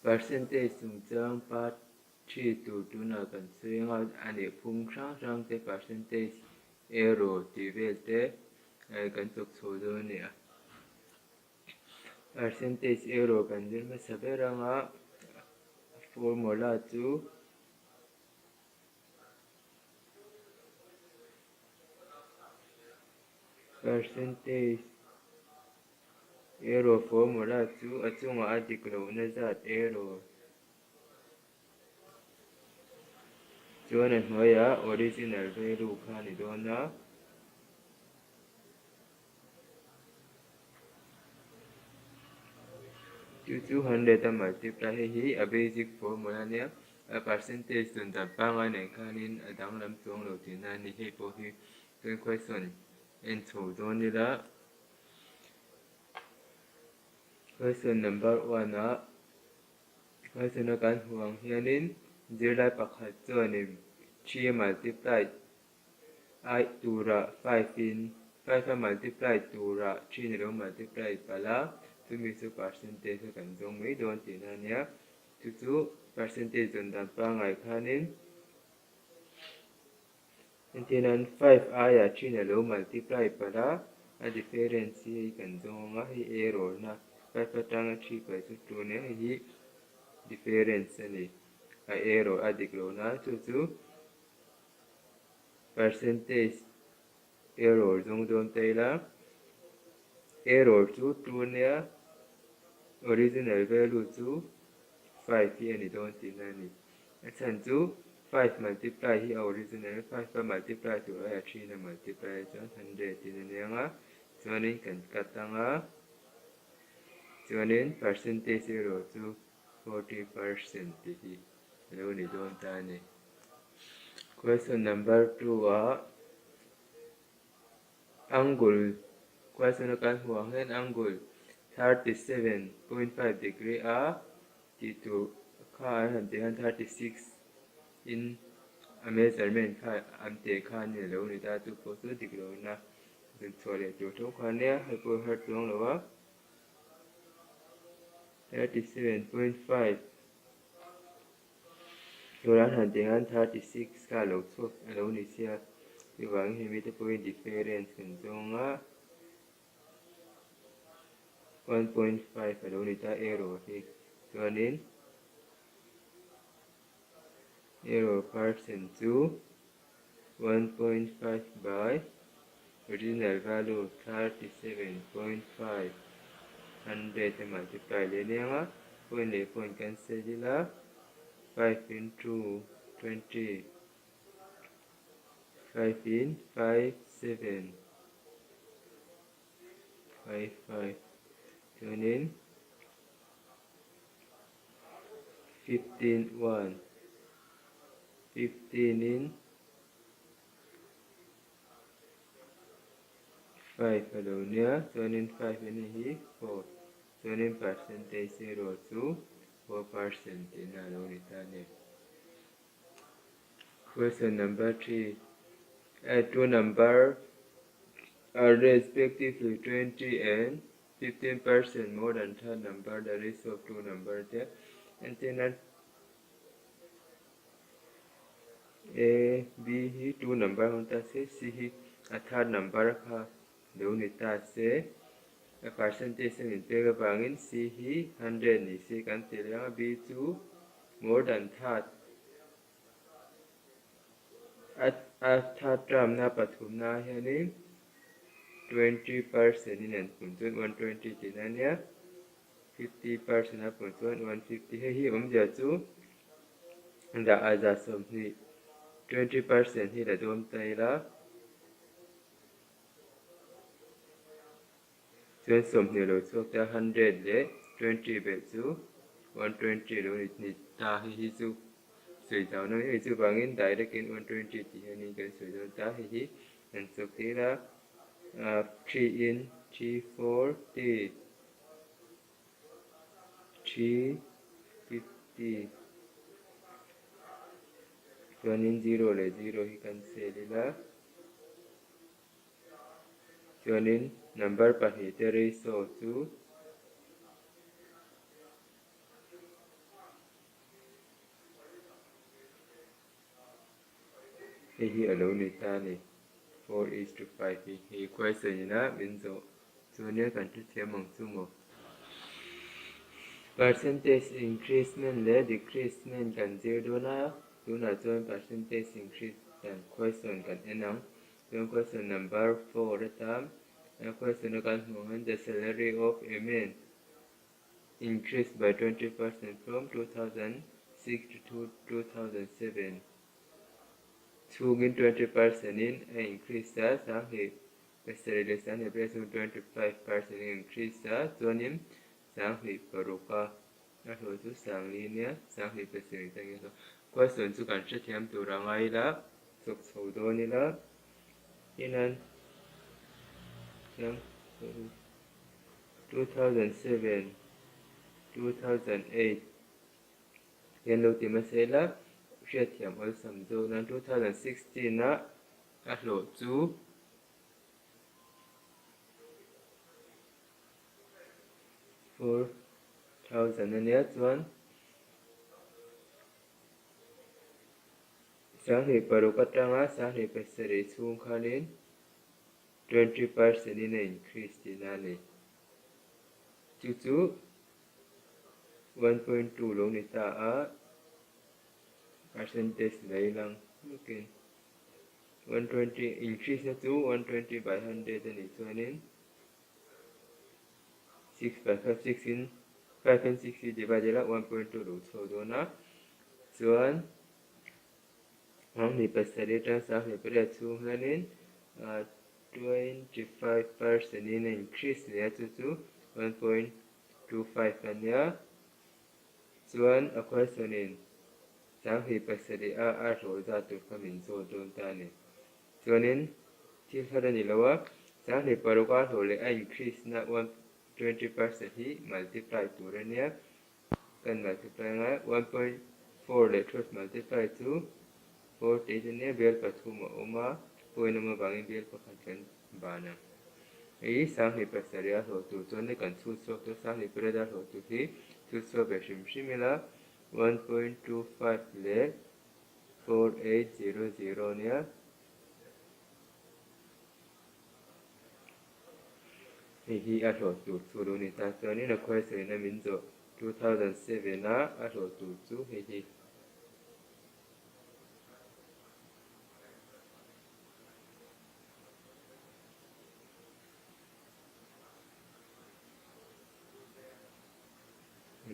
Percentage chungchang part thi tur tunah kan sawi anga a nih phung hrang hrang te percentage error tih vel te kan chawk chho dawn a ni a. Percentage error kan zir hmasa ber anga formula chu Percentage error formula chu a chungah a dik lohna zat error chuan a hnuaiah original value kha a ni dawn a. Chu chu 100 a multiply hei hi a basic formula a nia a percentage tun dan pangngai nen khanin a danglam chuang lo tihna a ni hei pawh hi chuan question en chho dawn ila question number one ah question a kan hmuh ang hianin zirlai pakhat chuanin three a multiply Ai turah five in five a multiply turah three in a lo multiply palh a, chumi chu percentage a kan zawng mai dawn tihna a nia. Chu chu percentage zawn dan pangngai khanin entirnan five aiah three in a lo multiply palh a, a difference hi hei kan zawng ang a, hei error na five atanga three palh chu two nia, hei hi difference a ni, a error a dik lo na chu chu. Percentage error zawng dawn ta ila, error chu two nia original value chu five hi a ni dawn tihna a ni. A chhan chu five multiply hi a original five a multiply tur aia three in a multiply chuan hundred in a ni ang a, chuanin kan cut ang a, chuanin percentage error chu 40% tih hi a lo ni dawn ta a ni. Question number 2 ah angle question a kan hmuh ang hian angle 37.5 degree a tih tur kha an han tih hian 36 in a measurement kha an teh kha a ni lo ni ta chu pawh chu dik lo na zun chhuah leh tur tho kha ania hei pawh har chuang lo a. 37.5 Turan han tih hian 36 kha a lo chhuak a lo ni sia chuvangin hemi te pawhin difference kan zawng a 1.5 a lo ni ta error hi chuanin error percent chu 1.5 by original value 37.5 hundred a multiply leh aniang a, point leh point cancel ila 5 into 20 5 in 5 7 5 5 chuanin 15 1 15 in 5 a lo nia chuanin 5 in hei hi 4 chuanin percentage erawh chu 4 percent tihna a lo ni ta a ni. Question number 3 Add two number are respectively 20 and 15% more than third number the ratio of two number te entirna A, B hi two number awm ta se, C hi a third number kha lo ni ta se, a percentage a min pek avangin C hi 100 ni se kan ti leh ang a, B chu more than third a a third term na pathumna ah hianin 20% in an pun chuan 120 tihna a nia. 50% a pawh chuan 150 hei hi awmzia chu dah a za 20 20% hi la dawm ta ila chuan 20 lo chhuak ta 100 leh 20 belh chu 120 lo ni ta hei hi chu sawi zau na hei chuvangin direct in 120 tih hianin kan sawi dawn ta hei hi kan chawk tir a 3 in 3 4 t 350 chuanin zero leh zero hi kan sel ila chuanin number pahnih te ratio chu. Hei hi a lo ni ta a ni. 4:5 hi hei question ina min zawh chu nia kan hrethiam ang chu maw. Percentage increasement leh decreasement kan zir dawn a, tunah chuan percentage increase dan question kan en ang. Chuan question number 4 atan question a kan hmuh ang hian the salary of a man increased by 20% from 2006 to 2007. Chhungin 20% in a increase a, sanghnih pasarih leh sanghnih pariat chhung 25% in a increase a, chuanin sanghnih paruk a a hlawh chu sangli nia sanghnih pasarih tangin a hlawh. Question chu kan hrethiam tur a ngai ila, chawk chho dawn ila, hinan 2007, 2008. Hian lo ti hmasa ila, hriatthiam awlsam zawk nan 2016 ah a hlawh chu 4000 a nia chuan 26 atanga 27 chhung khanin 20% in a increase tihna a ni. Chu chu 1.2 lo ni ta a, percentage lei lang hlukin 120 increase na chu 120 by 100 a nih chuanin 6 by 5 6 in 5 and 6 hi divide ila 1.2 lo chho dawn a, chuan Sanghnih pasarih atang sanghnih pariat chhung hianin 25% in a increase leh a chu chu 1.25 a nia. Chuan a question in sanghnih pasarih a a hlawh zat tur kha min zawt dawn ta a ni. Chuanin thil har a ni lo a, sanghnih paruk a hlawh leh a increase na 120% hi multiply tur a nia. Kan multiply anga 1.4 leh 12 multiply chu 48 a nia, bial pathum a awm a, point awm avangin bial pakhat kan ban ang. Hei 27 a hlawh tur chuan kan chhut chhuak tur 28 a hlawh tur hi chhut chhuak ve hrim hrim ila 1.25 leh 4800 a nia. Hei hi a hlawh tur chu lo ni ta chuanin a khuaisawina min zawh 2007 a a hlawh tur chu hei hi.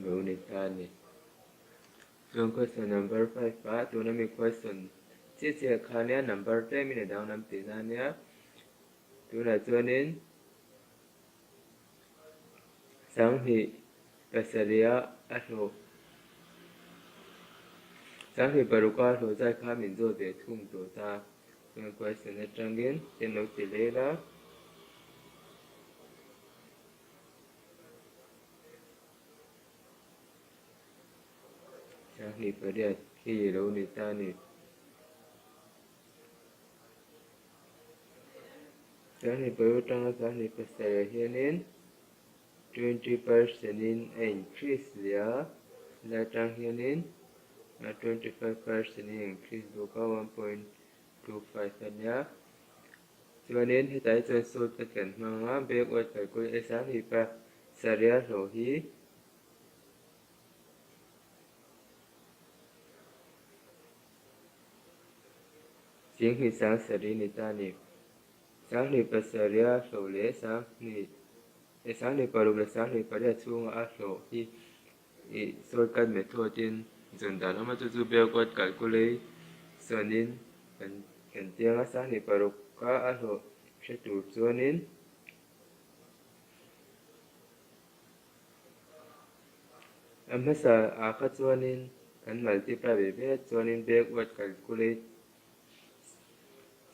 Lo ni ta a ni. Chuan question number 5 ah tuna mi question chiah chiah kha nia number tlemin a danglam tihna a nia. Tunah chuanin 27 a a hlawh 26 a hlawh zai kha min zawt ve thung tawh ta. Chuan question atangin ten lo ti leh ila. 28 khi lo ni ta a ni. 27 atanga 27 ah hianin 20% in a increase leh a, helai atang hianin 25% in a increase bawk a, 1.25 a nia. Chuanin hetah hi chuan shortcut kan hmang a, backward calculation 27 a hlawh hi Singhnih sang sarih ni ta ni. 27 a hlawh leh 27 26 leh 28 chhunga a hlawh hi ih shortcut method in zawn dan awm a, chu chu backward calculation in kan kan tiang a, 26 a a hlawh hre tur chuanin A hmasa ah kha chuanin kan multiply ve ve a chuanin backward calculate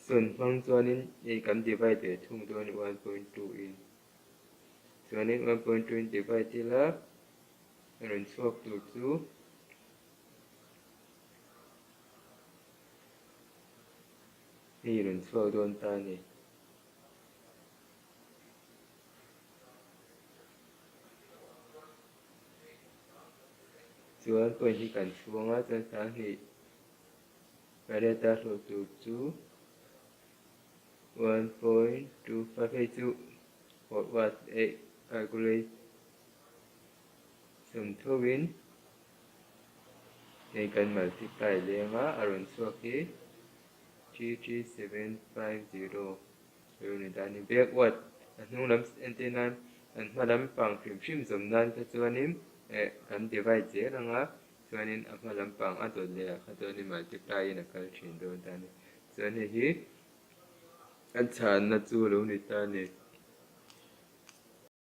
sun hmang chuanin hei kan divide ve thung dawn 1.2 in chuanin 1.2 in divide ila a rawn chhuak tur chu hei rawn chhuak dawn ta a ni. Chuan point hi kan chhuang a, chuan 2. Pariata hlawh tur chu 1.25 hei chu forward eh calculate sawmthoin hei kan multiply leng a, a rawn chhuak hi 33750 a lo ni ta a ni. Backward a hnung lam entir nan an hma lam pang hrim hrim zawm nan kha chuanin eh kan divide zel ang a, chuanin a hma lam pang a dawt leh ah kha chuanin multiply in a kal thin dawn ta a ni. Chuan hei hi a chhanna chu a lo ni ta a ni.